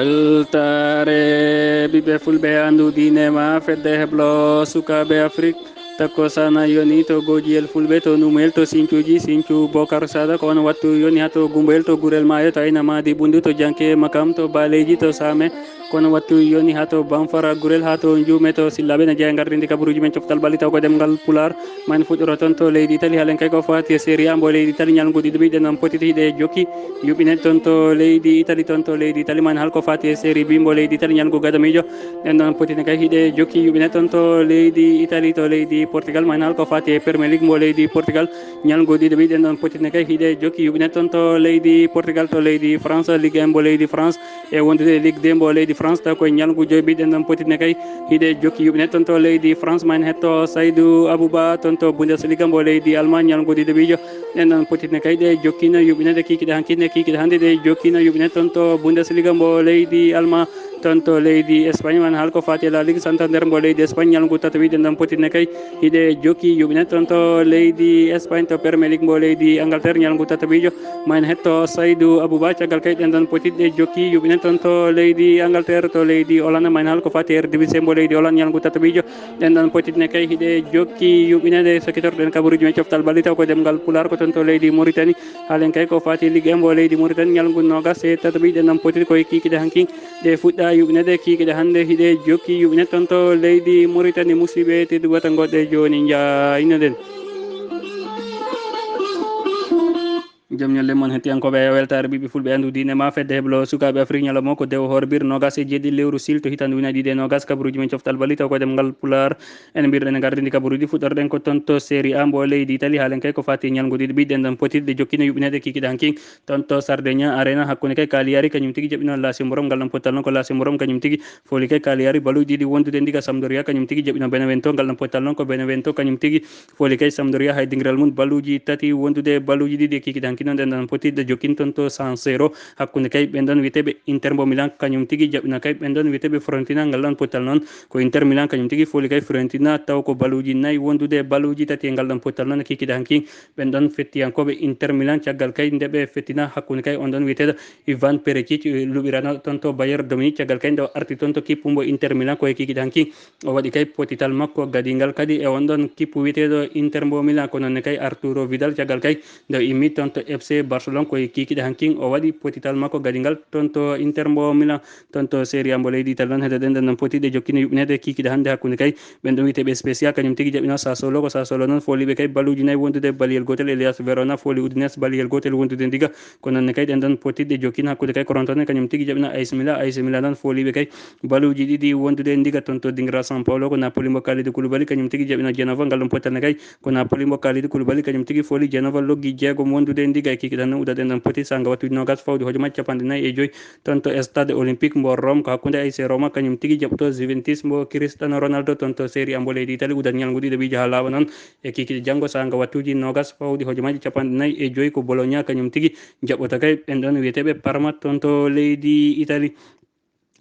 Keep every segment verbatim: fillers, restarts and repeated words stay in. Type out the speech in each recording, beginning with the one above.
Weltaare ɓiɓɓe fulɓe, anndu diine ma fedde heblo sukaaɓe Afrik. Takko sana yoni to gojiyel fulɓe, to numel, to sincuuji, sincu Bokar Sada, ko on wattu yoni haa to Gumboyel, to Gurel Maayo, to Ayna Maadi Ɓunndu, to Janke Makam, to Baleeji, to Saame, ko on wattu yoni haa to Bamfara Gurel, haa to Njuume, to Sillaaɓe na jeya ngarrindi kabaruuji men coftal ɓalli taw ko ɗemngal Pulaar. Man fuɗɗoro toon to leydi Itali, halen kay ko faati e Serie A mbo leydi Itali, ñalngu ɗiɗo ɓiɗɗen ɗon potiti hiɗe jokki. Yuɓɓinen toon to leydi Itali, toon to leydi Itali, man hal ko faati e Serie B mbo leydi Itali, ñalngu gadamiijo. Ɗen ɗon potitne kay hiɗe jokki. Yuɓɓinen toon to leydi Itali, to leydi Portugal, man hal ko faati e Premier League mbo leydi Portugal, ñalngu ɗiɗo ɓiɗɗen ɗon potitne kay hiɗe jokki. Yuɓɓinen toon to leydi Portugal, to leydi France, Ligue un mbo leydi France, e wondude e Ligue deux mbo leydi France, taw koye ñalngu joyi ɓiɗɗen ɗon potitne kay hiɗe jokki. Yuɓɓinen toon to leydi France, man hetto Saydou Abouba toon to Bundesliga mbo leydi Allemagne, ñalngu ɗiɗo ɓiijo. Ɗen ɗon potitne kay ɗe jokkino yuɓɓinede kikiɗe hankinɗe, kikiɗe hannde ɗe jokkino yuɓɓinede toon to Bundesliga mbo leydi Allemagne, toon to leydi Espagne, man hal ko faati e La Ligue Santander mbo leydi Espagne, ñalngu tato ɓiɗɗen ɗon potitne kay hiɗe jokki. Yuɓɓinede toon to leydi Espagne, to Premier League mbo leydi Angleterre, ñalngu tato ɓiijo. Man hetto Saydou Abouba, caggal kay ɗen ɗon potitɗe jokki. Yuɓɓinede toon to leydi Angleterre, to leydi Hollande, man hal ko faati e R D B C mbo leydi Hollande, ñalngu tato ɓiijo. Ɗen ɗon potitne kay hiɗe jokki. Yuɓɓinede sakitorɗen kabaruuji men coftal ɓalli taw ko ɗemngal Pulaar, ko toon to leydi Mauritanie. Halen kay ko faati Ligue un mbo leydi Mauritanie, ñalngu noogas e tataɓi. Ɗen ɗon potiti koye kikiɗe hankin ɗe fuɗɗa yuɓɓinede. Kikiɗe hannde hiɗe jokki yuɓɓinede toon to leydi Mauritanie. Musiɓɓe tedduɓe, wata ngoɗɗe jooni, njaaynoɗen. Jom ñalle mon, hettiyankooɓe e weltaare ɓiɓɓe fulɓe, anndu diine ma fedde heblo sukaaɓe Afrik, ñalawma ko dewo hoore bir noogas e jeeɗiɗi lewru sil to hitaande ujunaaji ɗiɗi e noogas, kabaruuji men coftal ɓalli taw ko ɗemngal Pulaar. En mbirɗen e ngarrindi kabaruuji, fuɗɗorɗen ko toon to Serie A mbo leydi Itali, halen kay ko faati e ñalngu ɗiɗo ɓiɗɗen ɗon potitɗe jokkino yuɓɓineede kikiɗe hankin toon to Sardegna Arena, hakkunde kay Cagliari kañum tigi jaɓɓino Lazio mbo Rome, ngal ɗon pottal noon ko Lazio mbo Rome kañum tigi fooli kay Cagliari baluuji ɗiɗi wondude ndiga. Sampdoria kañum tigi jaɓɓino Benevento, ngal ɗon pottal noon ko Benevento kañum tigi fooli kay Sampdoria hay dingiral mum baluuji tati wondude baluuji ɗiɗi e kikiɗe hankin noon. Ɗen ɗon potitɗe jokkin toon to San Siro, hakkunde kay ɓen ɗon wiyeteeɓe Inter mbo Milan kañum tigi jaɓɓino kay ɓen ɗon wiyeteeɓe Fiorentina, ngal ɗon pottal noon ko Inter Milan kañum tigi fooli kay Fiorentina, taw ko baluuji nayi wondude baluuji tati e ngal ɗon pottal noon e kikiɗe hankin. Ɓen ɗon fettiyankooɓe Inter Milan, caggal kay nde ɓe fettina hakkunde kay on ɗon wiyeteeɗo Ivan Perisic, eh, luɓirano toon to Bayern Dominique, caggal kay nde o arti toon to kippu mbo Inter Milan ko e kikiɗe hankin. O waɗi kay potital makko gadingal kadi e on ɗon kippu wiyeteeɗo Inter mbo Milan, ko noon ne kay Arturo Vidal, caggal kay nde o immi toon to F C Barcelone ko e kikiɗe hankin. O waɗi potital makko gadingal toon to Inter mbo Milan, toon to Serie A mbo leydi Italie noon. Heddoɗen ɗen ɗon potitɗe jokkino yuɓɓineede kikiɗe hannde hakkunde kay ɓen ɗon wiyeteeɓe Spezia, kañum tigi jaɓɓino Sassuolo, ko Sassuolo noon fooliɓe kay baluuji nayi wondude baliyel gootel. Hellas Verona fooli Udinese baliyel gootel wondude ndiga. Ko noon ne kay ɗen ɗon potitɗe jokkino hakkunde kay Corentin kañum tigi jaɓɓino A C Milan, A C Milan noon fooliɓe kay baluuji ɗiɗi wondude ndiga. Toon to dingiral San Paolo ko Napoli mbo Kalidou Koulibaly kañum tigi jaɓɓino Genova, ngal ɗon pottal ne kay ko Napoli mbo Kalidou Koulibaly kañum tigi fooli Genova loggi jeegom wondude ndiga. E kikiɗe hankin noon, udaɗen ɗon poti sanga wattuuji noogas fawɗi hojomaaji capanɗe nayi e joyi. Toon to Stade Olympique mbo Rome, ko hakkunde A C Roma kañum tigi jaɓɓoto Juventus mbo Cristiano Ronaldo. Toon to Serie A mbo leydi Italie, udat ñalngu ɗiɗo ɓiijo haa laaɓa noon. E kikiɗe janngo, sanga wattuuji noogas fawɗi hojomaaji capanɗe nayi e joyi, ko Bologna kañum tigi jaɓɓoto kay ɓen ɗon wiyeteeɓe Parma toon to leydi Italie.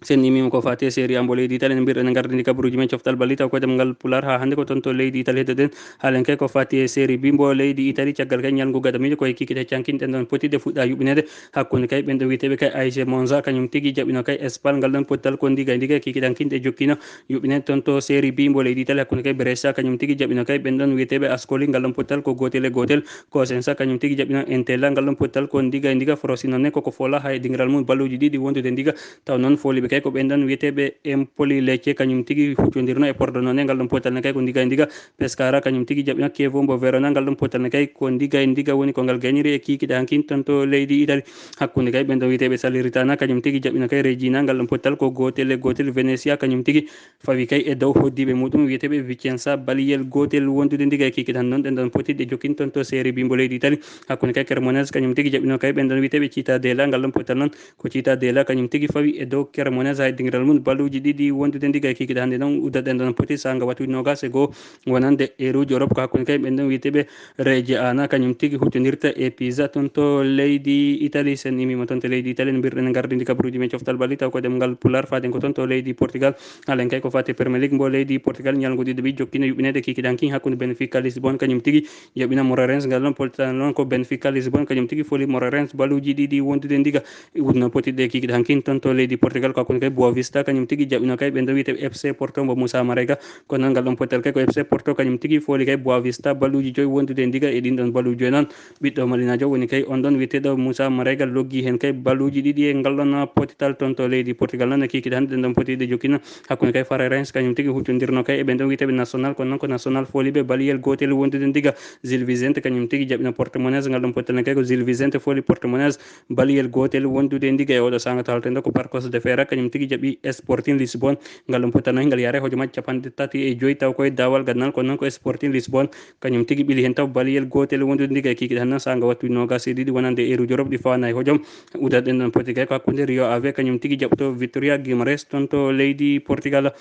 Sen immiima ko faati e Serie A mbo leydi Italie, no mbirɗen e ngarrindi kabaruuji men coftal ɓalli taw ko ɗemngal Pulaar. Haa hannde ko toon to leydi Italie heddoɗen. Haalen kay ko faati e Serie B mbo leydi Italie, caggal kay ñalngu gadamiijo, ko e kikiɗe hankin ɗen ɗon potitɗe fuɗɗa yuɓɓineede hakkunde kay ɓen ɗon wiyeteeɓe kay A C Monza, kañum tigi jaɓɓino kay Spal, ngal ɗon pottal ko ndiga e ndiga, kikiɗe hankin ɗe jokkino yuɓɓineede toon to Serie B mbo leydi Italie, hakkunde kay Brescia kañum tigi jaɓɓino kay ɓen ɗon wiyeteeɓe Ascoli, ngal ɗon pottal ko gootel e gootel. Cosenza kañum tigi jaɓɓino Entella, ngal ɗon pottal ko ndiga e ndiga. Frosinone koko foola hay dingiral mum balluuji ɗiɗi wondude ndiga. Taw noon fooliiɓe kay ko ɓen ɗon wiyeteeɓe Empoli. Lecce kañum tigi huccondirno e Pordenone, ngal ɗon pottal ne kay ko ndiga e ndiga. Pescara kañum tigi jaɓɓino Chievo mbo Verona, ngal ɗon pottal ne kay ko ndiga e ndiga, woni ko ngal gañiri e kikiɗe hankin toon to leydi Italie. Hakkunde kay ɓen ɗon wiyeteeɓe Salernitana kañum tigi jaɓɓino kay Reggina, ngal ɗon pottal ko gootel e gootel. Venezia kañum tigi fawi kay e dow hoddiiɓe muɗum wiyeteeɓe Vicenza, baliyel gootel wondude ndiga e kikiɗe hankin noon. Ɗen ɗon potitɗe jokkin toon to Serie B mbo leydi Italie. Hakkunde kay Cremonese kañum tigi jaɓɓino kay ɓen ɗon wiyeteeɓe Cittadella, ngal ɗon pottal noon ko Cittadella kañum tigi fawi e dow Cremonese. Portimonese hay dingiral mum balluuji ɗiɗi wondude ndiga e kikiɗe hannde noon uddaɗen ɗon poti saanga wattuuji noogaas e goo wonande eruuji Europe ko hakkunde kay ɓen ɗon wiyeteeɓe Reje Ana kañum tigi huccondirta e Pisa toon to leydi Italie. Sen immiima toon to leydi Italie no mbirɗen e ngardi ndi kabaruuji men coftal balli taw ko ɗemngal Pulaar faaden ko toon to leydi Portugal. Halen kay ko fati Premier League mbo leydi Portugal ñalngu ɗiɗo ɓi jokkino yuɓɓineede kikiɗe hankin hakkunde Benfica Lisbonne kañum tigi jaɓɓina Moreirense ngal ɗon poltano noon ko Benfica Lisbonne kañum tigi foli Moreirense balluuji ɗiɗi wondude ndiga. Wutno pottiɗe kikiɗe hankin toon to leydi Portugal ko hakkunde kay Boa Vista kañum tigi jaɓɓino kay ɓen ɗo wiyete F C Porto mbo Moussa Marega. Kono noon ngal ɗon pottal kay ko F C Porto kañum tigi foli kay Boa Vista balluuji joyi wondude ndiga e ɗin ɗon balluuji joyi noon. Ɓiɗɗo Malinajo woni kay on ɗon wiyeteeɗo Moussa Marega loggi heen kay balluuji ɗiɗi e ngal ɗon pottital toon to leydi Portugal noon e kikiɗe hannde ɗen ɗon pottiɗe jokkino hakkunde kay Fararense kañum tigi huccondirno kay e ɓen ɗon wiyeteeɓe National kono noon ko National foliɓe baliyel gootel wondude ndiga. Gil Vicente kañum tigi jaɓɓino Portimonese ngal ɗon pottital kay ko Gil Vicente foli Portimonese baliyel gootel wondude ndiga e oɗo saanga to halten ɗo ko Barcos de Ferreira kañum tigi jaɓɓi Sporting Lisbonne. Ngal ɗon pottital noon ngal yaare hojomaaji capanɗe tati e joyi taw koye daawal gannal kono noon ko Sporting Lisbonne kañum tigi ɓili heen taw baliyel gootel wondude ndiga e kikiɗe hannde saanga wattuuji noogas e ɗiɗi wonande eruuji Europe ɗi fawaani e hojom. Uddaɗen ɗon Portugal ko hakkunde Rio Ave kañum tigi jaɓɓoto Vitória Guimarães toon to leydi Portugal.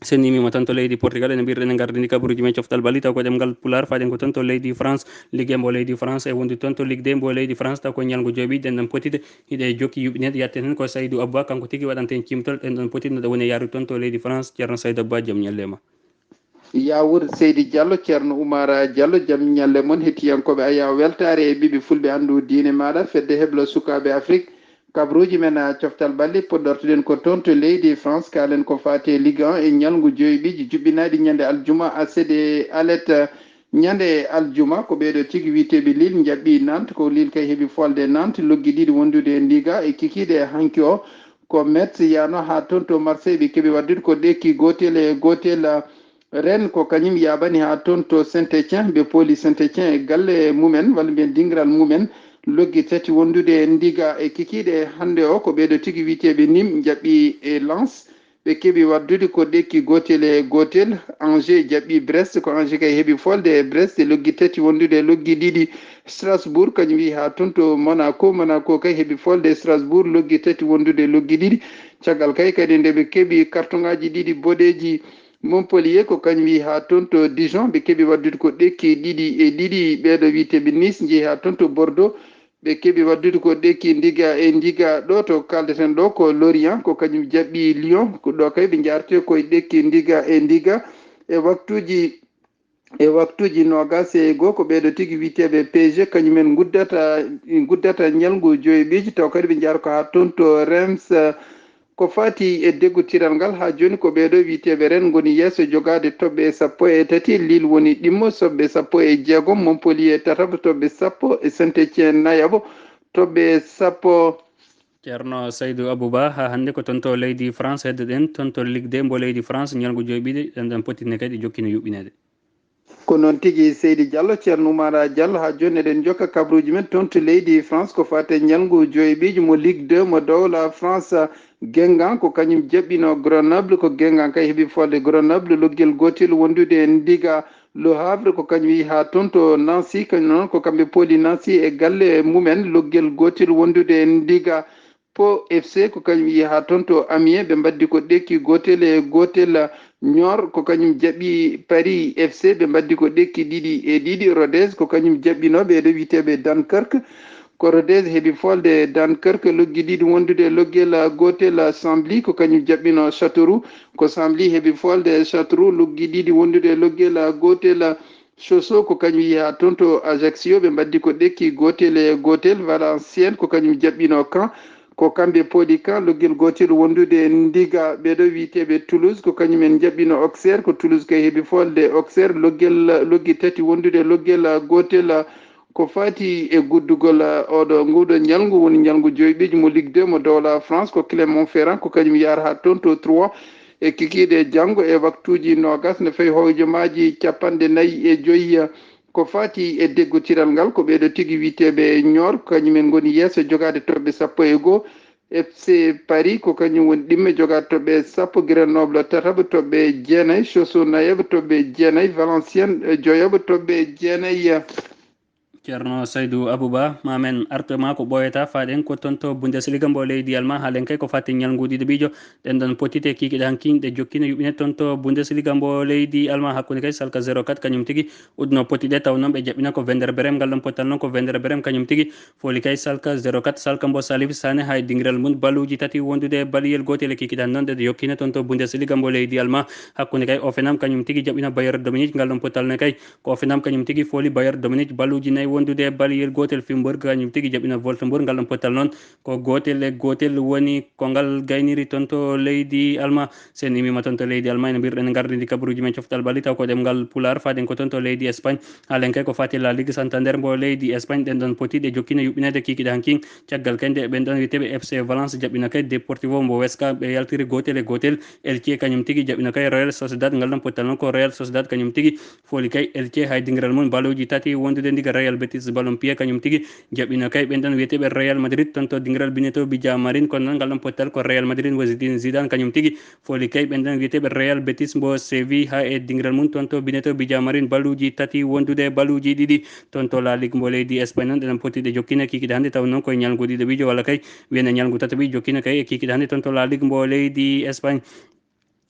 Sen immiima toon to leydi Portugal ene mbirɗen e ngardi ndi kabaruuji men coftal balli taw ko ɗemngal Pulaar faaden ko toon to leydi France. Ligue mbo leydi France e wondude toon to Ligue deux mbo leydi France taw ko ñalngu joyi ɓi ɗen ɗon pottiɗe hiɗe jokki yuɓɓineede yatten heen ko Saydou Abba kanko tigi waɗante en cimtol ɗen ɗon pottiɗe no ɗo woni e yaarude toon to leydi France. Ceerno Saydou Abba jam ñalle ma. Yawur Seydi Diallo, Ceerno Oumar Diallo, jam ñalle mon hettiyankooɓe Aya weltaare e ɓiɓɓe fulɓe anndu diine maaɗa fedde heblo sukaaɓe Afrik. Kabruuji men a coftal ɓalli poɗɗortuɗen ko toon to leydi France kaalen ko faati e Ligue un e ñalngu joyi ɓiiji juɓɓinaaɗi ñande aljuma asede alet ñande aljuma ko ɓeeɗo tigi wiyeteeɓe Lille njaɓɓi Nantes ko Lille kay heɓi folde Nantes loggi ɗiɗi wondude e ndiga e kikiiɗe hanki o. Ko Metz yano haa toon to Marseille ɓe keɓi waddude ko ɗekki gootel e gootel. Rennes ko kañum yaaɓani haa toon to Saint-Étienne ɓe pooli Saint-Étienne e galle mumen walla mbiyen dingiral mumen loggi tati wondude e ndiga e kikiiɗe hannde o ko ɓeeɗo tigi wiyeteeɓe Nîmes njaɓɓi e Lens. Ɓe keɓi waddude ko ɗekki gootel e gootel. Angers jaɓɓi Brest ko Angers kay heɓi folde e Brest e loggi tati wondude e loggi ɗiɗi. Strasbourg kañum wiyi haa toon to Monaco, Monaco kay heɓi folde e Strasbourg loggi tati wondude e loggi ɗiɗi. Caggal kay kadi nde ɓe keɓi kartoŋaaji ɗiɗi boɗeeji Montpellier ko kañum wiyi haa toon to Dijon ɓe keɓi waddude ko ɗekki ɗiɗi e ɗiɗi. Ɓeeɗo wiyeteeɓe Nice njehi haa toon to Bordeaux ɓe keɓi waddude ko ɗekki ndiga e ndiga. Ɗo to kaldeten ɗo ko Lorient ko kañum jaɓɓi Lyon ko ɗo kay ɓe njaarte koye ɗekki ndiga e ndiga. E waktuuji e waktuuji noogas e goo ko ɓeeɗo tigi wiyeteeɓe P S G kañumen nguddata nguddata ñalngu joyi ɓiiji taw kadi ɓe njaara ko haa toon to Reims. Ko faati e deggotiral ngal haa jooni ko ɓeeɗo wiyeteeɓe Rennes ngoni yeeso jogaade toɓɓe sappo e tati, Lille woni ɗimmo toɓɓe sappo e jeegom, Montpellier tataɓo toɓɓe sappo e Saint-Étienne nayaɓo toɓɓe sappo. Ceerno Saydou Abouba, haa hannde ko toon to leydi France heddoɗen, toon to Ligue deux mbo leydi France, ñalngu joyi ɓiiji ɗen ɗon pottiɗe kadi jokkino yuɓɓineede. Ko noon tigi Seydi Diallo, Ceerno Oumar Diallo, haa jooni eɗen njokka kabruuji men toon to leydi France ko faati e ñalngu joyi ɓiiji mo Ligue deux mo dowla France. Guingamp ko kañum jaɓɓino Grenoble, ko Guingamp kay heɓi folde Grenoble loggel gootel wondude e ndiga. Le Havre ko kañum yehi haa toon to Nancy, kañum noon ko kamɓe pooli Nancy e galle mumen loggel gootel wondude e ndiga. Pau F C ko kañum yehi haa toon to Amiens, ɓe mbaddi ko ɗekki gootel e gootel. Niort ko kañum jaɓɓi Paris F C, ɓe mbaddi ko ɗekki ɗiɗi e ɗiɗi. Rodez ko kañum jaɓɓino ɓeeɗo wiyeteeɓe Dunkerque. Ko Rodez heɓi folde Dunkerque loggi ɗiɗi wondude e loggel gootel. Chambly ko kañum jaɓɓino Châteauroux, ko Chambly heɓi folde Châteauroux loggi ɗiɗi wondude e loggel gootel. Sochaux ko kañum yehi haa toon to Ajaccio, ɓe mbaddi ko ɗekki gootel e gootel. Valenciennes ko kañum jaɓɓino Caen, ko kamɓe pooli Caen loggel gootel wondude e ndiga. Ɓeeɗo wiyeteeɓe Toulouse ko kañum en jaɓɓino Auxerre, ko Toulouse kay heɓi folde Auxerre loggel loggi tati wondude e loggel gootel. Ko faati e guddugol oɗo nguuɗo ñalngu woni ñalngu joyi ɓiiji mo Ligue deux mo dowla France ko Clermont-Ferrand ko kañum yaara haa toon to Troyes e kikiiɗe janngo e waktuuji noogas ne fayi hojomaaji capanɗe nayi e joyi. Ko faati e deggotiral ngal ko ɓeeɗo tigi wiyeteeɓe Niort kañumen ngoni yeeso jogaade toɓɓe sappo e goo. F C Paris ko kañum woni ɗimme jogaade toɓɓe sappo, Grenoble tataɓo toɓɓe jeenayi, Sochaux nayaɓo toɓɓe jeenayi, Valenciennes joyaɓo toɓɓe jeenayi. Ceerno Saydu Abuba, ma men arto ma ko ɓooyata faɗen ko toon to Bundesliga mbo leydi Alma, haalen kay ko fati ñalngu ɗiɗo ɓiijo. Ɗen ɗon potite kikiɗe hankin ɗe jokkino yuɓɓine toon to Bundesliga mbo leydi Alma, hakkunde kay Salka zéro quatre kañum tigi udduno pottiɗe, taw noon ɓe jaɓɓina ko Werder Bremen, ngal ɗon pottal noon ko Werder Bremen kañum tigi fooli kay Salka zéro quatre, Salka mbo Salif Sané hay dingiral mum baluuji tati wondude baliyel gootel e kikiɗe han noon ɗe jokkino toon to Bundesliga mbo leydi Alma, hakkunde kay Hoffenheim kañum tigi jaɓɓina Bayern Dominique, ngal ɗon pottal ne kay ko Hoffenheim kañum tigi fooli Bayern Dominique balluuji nayi wondude e baliyel gootel. Freiburg kañum tigi jaɓɓina Wolfsburg, ngal ɗon pottal noon ko gootel e gootel woni ko ngal gayniri toon to leydi Alma. Sen imima toon to leydi Alma, ene mbirɗen gardidi kabaruuji men coftal bali taw ko ɗemngal Pulaar, faden ko toon to leydi Espagne. Haalen kay ko fati La Ligue Santander mbo leydi Espagne, ɗen ɗon potiɗe jokkino yuɓɓineede kikiɗe hankin. Caggal kay nde ɓen ɗon wiyeteeɓe F C Valence jaɓɓina kay Deportivo mbo Huesca, ɓe yaltiri gootel e gootel. Elche kañum tigi jaɓɓina kay Real Sociedad, ngal ɗon pottal noon ko Real Sociedad kañum tigi fooli kay Elche hay dingiral mum baluuji tati wondude ndiga Real Betis Balompié kañum tigi jaɓɓino kay ɓen ɗon wiyeteeɓe Real Madrid toon to dingiral bineteeɓe Villamarín, kono noon ngal ɗon pottal ko Real Madrid mo Zinedine Zidane kañum tigi fooli kay ɓen ɗon wiyeteeɓe Real Betis mbo Séville ha e dingiral mum toon to bineteeɓe Villamarín baluuji tati wondude baluuji ɗiɗi. Toon to La Ligue mbo leydi Espagne noon ɗen potiɗe jokkine kikiɗe hannde taw noon koye ñalngu ɗiɗo ɓiijo walla kay wiyene ñalngu tato ɓiijo jokkine kay e kikiɗe hannde toon to La Ligue mbo leydi Espagne.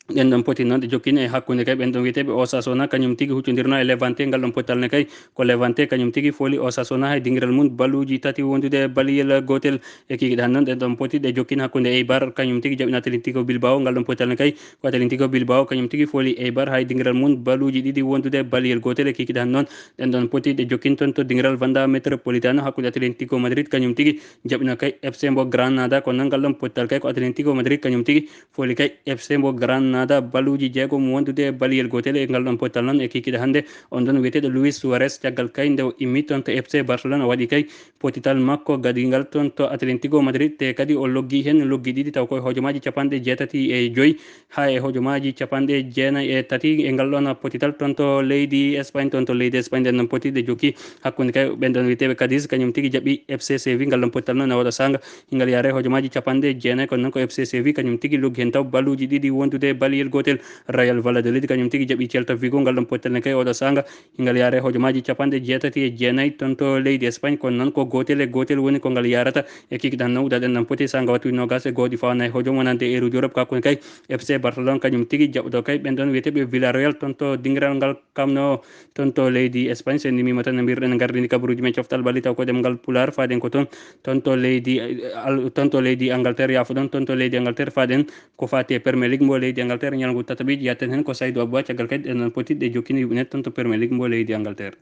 Ɗen ɗon poti noon ɗe jokkini e hakkunde kay ɓen ɗon wiyeteeɓe Osasuna kañum tigi huccondirno e Levante, ngal ɗon pottal ne kay ko Levante kañum tigi fooli Osasuna hay dingiral mum baluuji tati wondude e baliyel gootel. E kikiɗe han noon ɗen ɗon poti ɗe jokkini hakkunde Eibar kañum tigi jaɓɓina Atlético Bilbao, ngal ɗon pottal ne kay ko Atlético Bilbao kañum tigi fooli Eibar hay dingiral mum baluuji ɗiɗi wondude e baliyel gootel. E kikiɗe han noon ɗen ɗon poti ɗe jokkini toon to dingiral Wanda Metropolitano hakkunde Atlético Madrid kañum tigi jaɓɓino kay F C mbo Granada, ko noon ngal ɗon pottal kay ko Atlético Madrid kañum tigi fooli kay F C mbo Granada baluuji jeegom wondude e baliyel gootel e ngal ɗon pottal noon e kikiɗe hannde. On ɗon wiyeteeɗo Luis Suarez, caggal kay nde o immi toon to F C Barcelone, o waɗi kay potital makko gadingal toon to Atlético Madrid, te kadi o loggi heen loggi ɗiɗi taw koye hojomaaji capanɗe jeetati e joyi ha e hojomaaji capanɗe jeenayi e tati e ngal ɗon potital toon to leydi Espagne. Toon to leydi Espagne ɗen ɗon potiɗe jokki hakkunde kay ɓen ɗon wiyeteeɓe Cadiz, kañum tigi jaɓɓi F C Séville, ngal ɗon potital noon e oɗo saanga. Hingal yaare hojomaaji capanɗe jeenayi, kono noon ko F C Séville kañum tigi loggi heen taw baluuji ɗiɗi wondude e baliyel gootel. Real Valladolid kañum tigi jaɓi Celta Vigo, ngal ɗon pottal ne kay oɗo saanga. Hingal yaare hojomaaji capanɗe jeetati e jeenayi toon to leydi Espagne, kono noon ko gootel e gootel woni ko ngal yarata. E kikiɗe han noon udaɗen ɗon poti saanga wattuuji noogas e gooɗi fawa nayi hojom wonande e eruuji Europe, kakkune kay F C Barcelone kañum tigi jaɓɗo kay ɓen ɗon wiyeteeɓe Villarreal toon to dingiral ngal Camp Nou. Toon to leydi Espagne, sen ndimima tan no mbirɗen gardini kabaruuji men coftal bali taw ko ɗemngal Pulaar, faaden ko toon, toon to leydi, eh, Al-, toon to leydi Angleterre, yaafoɗon, toon to leydi Angleterre, faaden ko faati e Premier League mbo leydi Angleterre, ñalngu tataɓiiji, yatten heen ko Saydou Abba, caggal kadi ɗen ɗon pottiɗe jokkini yuɓɓinet toon to Premier League mbo leydi Angleterre.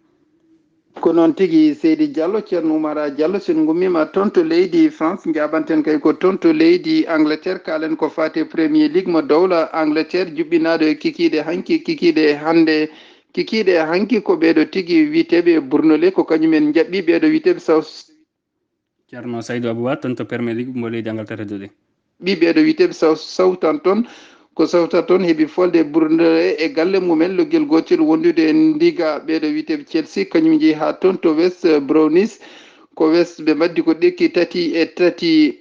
Ko noon tigi, Seydi Diallo, Ceerno Oumar Diallo, sen ngummiima toon to leydi France, njaabanten kay ko toon to leydi Angleterre, kaalen ko faati e Premier League mo dowla Angleterre, juɓɓinaaɗo e kikiiɗe hanki, kikiiɗe hannde. Kikiiɗe hanki ko ɓeeɗo tigi wiyeteeɓe Burnole, ko kañumen njaɓɓi ɓeeɗo wiyeteeɓe South. Ceerno Saydou Abouba, toon to Premier League mo leydi Angleterre, heddude. Ɓi ɓeeɗo wiyeteeɓe South-, Southampton, ko Southampton heɓi folde Burnole e galle mumen, loggel gootel wondude e ndiga ɓeeɗo wiyeteeɓe Chelsea, kañum jeyi haa toon to West Brownies, ko West ɓe mbaddi ko ɗekki tati e tati.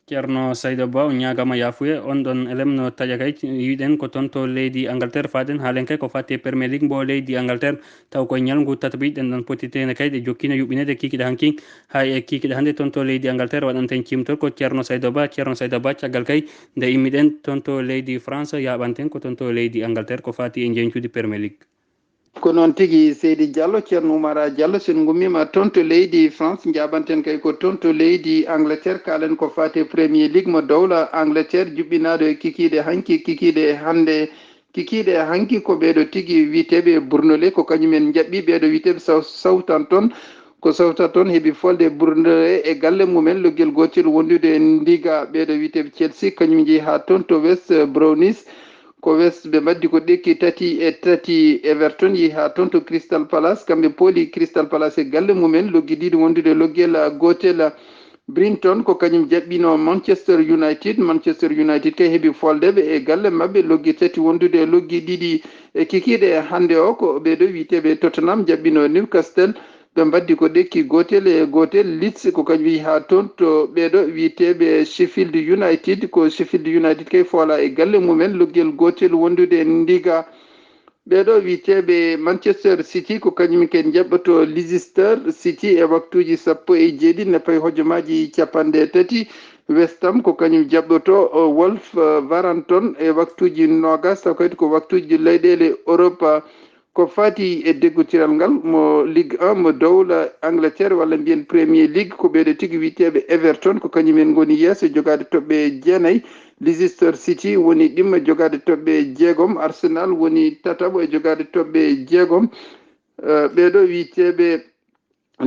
Ceerno Saydou Ba, on ñaagaama yaafuye, on ɗon elem no taƴa kay, yiɗen ko toon to leydi Angleterre faaden, haalen kay ko faati e Premier League mbo leydi Angleterre, taw koye ñalngu tataɓiiji ɗen ɗon potitene kay ɗe jokkino yuɓɓineede kikiiɗe hanki, hay e kikiiɗe hannde toon to leydi Angleterre waɗanten cimtol ko Ceerno Saydou Ba, Ceerno Saydou Ba caggal kay nde immiɗen toon to leydi France yaaɓanten ko toon to leydi Angleterre ko faati e njeñcuuji Premier League. Ko noon tigi, Seydi Diallo, Ceerno Oumar Diallo, sen ngummiima toon to leydi France, njaabanten kay ko toon to leydi Angleterre, kaalen ko faati e Premier League mo dowla Angleterre, juɓɓinaaɗo e kikiiɗe hanki, kikiiɗe hannde, kikiiɗe hanki ko ɓeeɗo tigi wiyeteeɓe Burnole, ko kañumen njaɓɓi ɓeeɗo wiyeteeɓe South-, Southampton, ko Southampton heɓi folde Burnole e galle mumen, loggel gootel wondude e ndiga ɓeeɗo wiyeteeɓe Chelsea, kañum jeyi haa toon to West Brownies, ko West ɓe mbaddi ko ɗekki tati e tati. Everton yehi haa toon to Crystal Palace, kamɓe pooli Crystal Palace e galle mumen, loggi ɗiɗi wondude loggel gootel. Brighton ko kañum jaɓɓino Manchester United, Manchester United kay heɓi folde ɓe e galle maɓɓe, loggi tati wondude loggi ɗiɗi. E kikiiɗe hannde o ko ɓeeɗo wiyeteeɓe Tottenham jaɓɓino Newcastle, ɓe mbaddi ko ɗekki gootel e gootel. Leeds ko kañum yehi haa toon to ɓeeɗo wiyeteeɓe Sheffield United, ko Sheffield United kay foola e galle mumen, loggel gootel wondude e ndiga. Ɓeeɗo wiyeteeɓe Manchester City ko kañum ken jaɓɓoto Leicester City e waktuuji sappo e jeeɗiɗi ne payi hojomaaji capanɗe tati. West Ham ko kañum jaɓɓoto, o, Wolverhampton e waktuuji noogas, taw kadi ko waktuuji leyɗeele Europa. Ko faati e deggotiral ngal mo Ligue un mo dowla Angleterre walla mbiyen Premier League, ko ɓeeɗo tigi wiyeteeɓe Everton, ko kañum en ngoni yeeso jogaade toɓɓe jeenayi. Leicester City woni ɗimma jogaade toɓɓe jeegom, Arsenal woni tataɓo e jogaade toɓɓe jeegom. Eh, ɓeeɗo wiyeteeɓe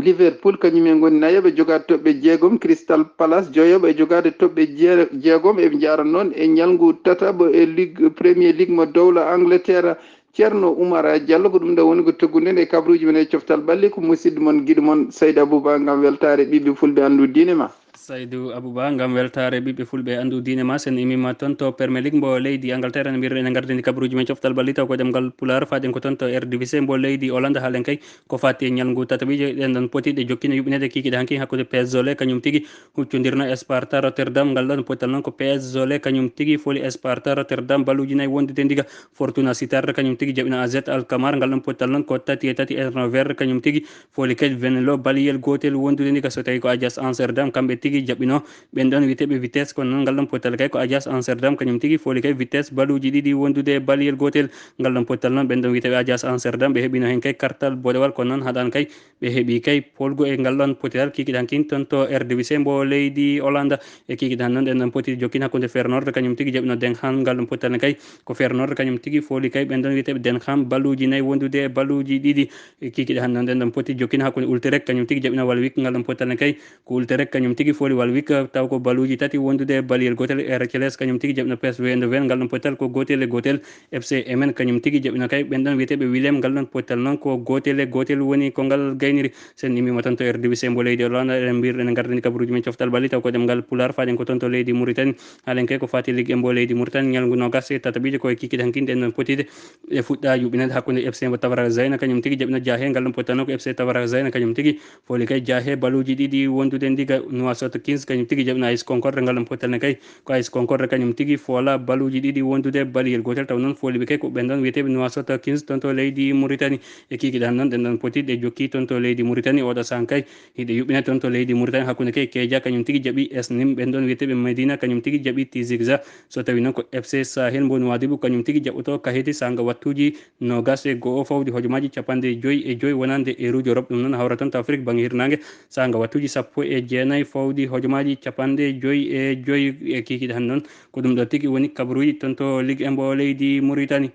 Liverpool, kañum en ngoni nayaɓo e jogaade toɓɓe jeegom, Crystal Palace joyaɓo e jogaade toɓɓe jee-, jeegom. Eɓe njara noon e ñalngu tataɓo e Ligue, Premier League mo dowla Angleterre. Ceerno Oumar Diallo, ko ɗum ɗo woni ko toggude nde kabruuji men e coftal ɓalli, ko musidɗo mon, giɗo mon Sayd Abouba, ngam weltaare ɓiɓɓe fulɓe anndu diine ma. Saydu Abouba, ngam weltaare ɓiɓɓe fulɓe anndu diine ma, sen imima toon to Premier League mbo leydi Angleterre, ene mbirɗen ene ngardini kabruuji men coftal ɓalli, taw ko ɗemngal Pulaar, faaɗen ko toon to R D V C mbo leydi Hollande, haalen kay ko faati e ñalngu tataɓiijo, ɗen ɗon poti ɗe jokkino yuɓɓineede kikiiɗe hanki hakkunde P S G kañum tigi huccondirno e Sparta Rotterdam. Ngal ɗon potal noon ko P S G kañum tigi fooli Sparta Rotterdam balluuji nayi wondude ndiga. Fortuna Sittard kañum tigi jaɓɓino A Z Alkmaar. Ngal ɗon potal noon ko tati e tati, Eindhoven kañum tigi fooli kadi Venlo baliyel gootel wondude ndiga. So tawi ko Ajax Amsterdam kamɓe tigi jaɓɓino ɓen ɗon wiyeteeɓe Vitesse, kono noon ngal ɗon potal kay ko Ajax Amsterdam kañum tigi fooli kay Vitesse balluuji ɗiɗi wondude baliyel gootel. Ngal ɗon potal noon ɓen ɗon wiyeteeɓe Ajax Amsterdam ɓe heɓino heen kay kartal boɗewal, kono noon haɗaani kay ɓe heɓi kay polgu e ngal ɗon potital kikiiɗe hankin toon to R D V C mbo leydi Hollande. E kikiiɗe han noon ɗen ɗon poti jokkin hakkunde Feyenoord kañum tigi jaɓɓino Den Haag. Ngal ɗon potital ne kay ko Feyenoord kañum tigi fooli kay ɓen ɗon wiyeteeɓe Den Haag balluuji nayi wondude e balluuji ɗiɗi. E kikiiɗe han noon ɗen ɗon poti jokkin hakkunde Utrecht kañum tigi jaɓɓino Waalwijk. Ngal ɗon potital ne kay ko Utrecht kañum tigi fooli Waalwijk, taw ko balluuji tati wondude e baliyel gootel. Heracles kañum tigi jaɓɓino P S V Eindhoven. Ngal ɗon potital ko gootel e gootel. F C Emmen kañum tigi jaɓɓino kay ɓen ɗon wiyeteeɓe Willem. Ngal ɗon potal noon ko gootel e gootel woni ko ngal gayniri. Sen immiima toon to R D V C mbo leydi Hollande, eɗen mbiyir, eɗen ngardini kabaruuji men coftal ɓalli, taw ko ɗemngal Pulaar, faaɗen ko toon to leydi Mauritanie. Haalen kay ko faati Ligue un mbo leydi Mauritanie, ñalngu noogas e tataɓiijo ko e kikiiɗe hankin ɗen ɗon potide e fuɗɗa yuɓɓineede hakkunde F C mbo Tabarak Zayna kañum tigi jaɓɓino Jaahe. Ngal ɗon potal noon ko F C Tabarak Zayna kañum tigi fooli kay Jaahe baluuji ɗiɗi wondude ndiga. Nuwasoto Kings kañum tigi jaɓɓino A S Concorde. Ngal ɗon potal ne kay ko A S Concorde kañum tigi foola baluuji ɗiɗi wondude baliyel gootel, taw noon fooliiɓe kay ko ɓen ɗon wiyeteeɓe Nuwasoto Kings toon to leydi Mauritanie. E kikiiɗe han noon ɗen ɗon poti ɗe jokki toon to leydi Mauritanie. Oɗo sahaa kay hiɗe yuɓɓine toon to leydi Mauritanie hakkunde kay Keja kañum tigi jaɓi S N I M, ɓen ɗon wiyeteeɓe Medina kañum tigi jaɓi Tizigza. So tawi noon ko F C Sahel mbo Nouadhibou kañum tigi jaɓɓoto Kaheti saanga wattuuji noogas e go'o fawdi hojomaaji capanɗe joyi e joyi wonande eeruuji Europe. Ɗum noon hawra toon to Afrique bannge hirnaange saanga wattuuji sappo e jeenayi fawdi hojomaaji capanɗe joyi e joyi. E kikiiɗe han noon ko ɗum ɗo tigi woni kabaruuji toon to Ligue un mbo leydi Mauritanie.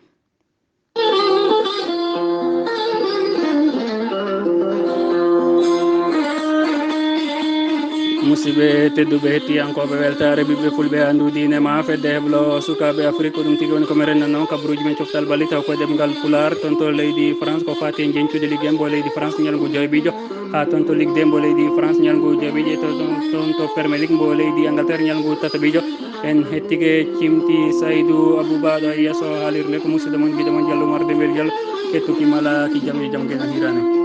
Musidɓe tedduɓe, hettiyankooɓe weltaare ɓiɓɓe fulɓe anndu diine ma, fedde heblo sukaaɓe Afrik, ko ɗum tigi woni ko mi renna noon kabaruuji men coftal ɓalli, taw ko e ɗemngal Pulaar. Toon to leydi France ko faati e njeñcude Ligue un mbo leydi France ñalngu jaybiijo, haa toon to Ligue deux mbo leydi France ñalngu jaybiijo, e to-, toon, toon to Premier League mbo leydi Angleterre ñalngu tataɓiijo. En hettike cimti Saydou Abouba ɗo e yeeso haalirde, ko musidɗo mon, giɗo mon Diallo Oumar Dembel Diallo. Hettuki mala ki jam e jam geno hirane.